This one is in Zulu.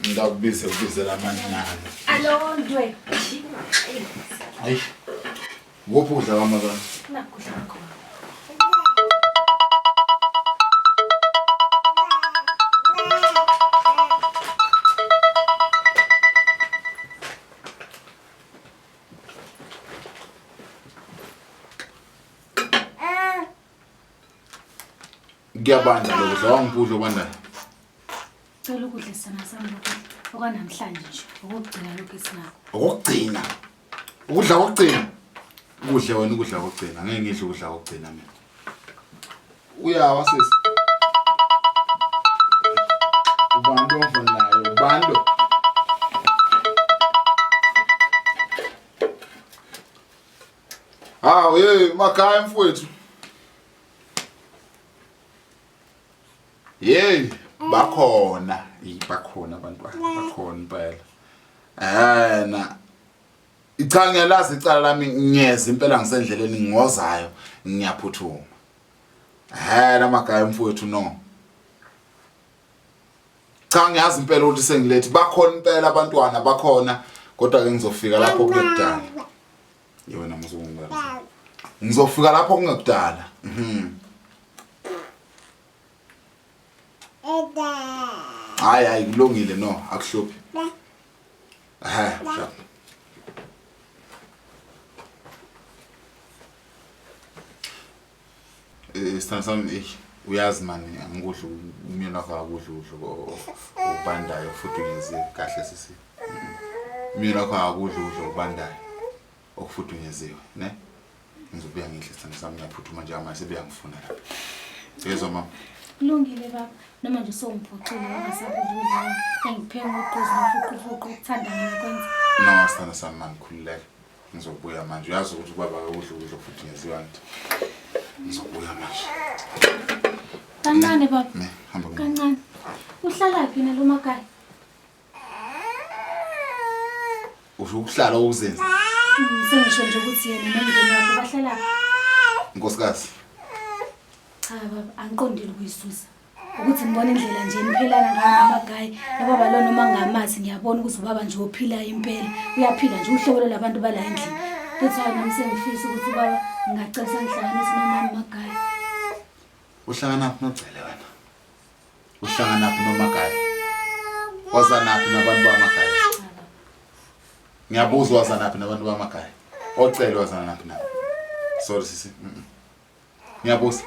Ngakubize kubizela amanyala. Alondwe. Ayi. Kuphi ukudla kwami baba? Nakho kudla kwakho. Kuyabanda lokudla, wangipudla obandayo. Cela ukudla sithanda sami lokhu okwanamhlanje nje, okokugcina lokhu esinakho. Okokugcina. Ukudla kokugcina. Ukudla wena ukudla kokugcina, ngeke ngidle ukudla kokugcina mina. Uyawa sisi. Ubani lo ongifonelayo? Ubani lo? Hawu hey makhaya mfowethu. Hey bakhona, bakhona abantwana, bakhona impela. Eh na Cha ngiyalazi icala lami ngiyeza impela ngisendleleni ngozayo ngiyaphuthuma. Hhe lamagaya mfowethu no. Cha ngiyazi impela ukuthi sengilethi bakhona impela abantwana bakhona kodwa ke ngizofika lapho kungekudala. Yewena muzungu. Ngizofika lapho kungekudala. Mhm. Hayi hayi kulungile no akuhluphi. Ehhe, sharp. Eh sithando sami eh uyazi mani angikudli umyeni wakho akudli ukudla okubandayo futhi ungenziwe kahle sisi. Umyeni wakho akudli ukudla okubandayo okufudunyeziwe ne? Ngizobuya ngidle sithando sami ngiyaphuthuma nje manje sebeyangifuna lapha. Yezwa mama. Kulungile baba, noma nje sewungiphoxile wangasakudla ukudla engiphe ngogqozi nofuqufuqu ukuthanda mina kwenza. No sithando sami mani khululeka. Ngizobuya manje uyazi ukuthi ubaba akudli ukudla okufudunyeziwe angithi. Ngizobuya manje. Kancane baba. Ne, hamba kumama. Kancane. Uhlalaphi nalo makhaya? Usho ukuhlala okuzenza. Sengisho nje ukuthi yena nomndeni wakhe bahlala Nkosikazi. Cha baba, angiqondile ukuyisusa. Ukuthi ngibona indlela nje niphelana ngayo namagayi. Nobaba lo noma ngingamazi ngiyabona ukuthi ubaba nje ophilayo impela. Uyaphila nje uhlobo lwabantu bala endlini. That's why nami sengifisa ukuthi ubaba ngingacela sangihlanganise nomama Magayi. Uhlanganaphi nogcele wena? Uhlanganaphi noMagayi? Wazanaphi nabantu bamagayi? Ngiyabuza wazanaphi nabantu bamagayi? Ocele wazanaphi nabo? Sorry sisi. Ngiyabuza.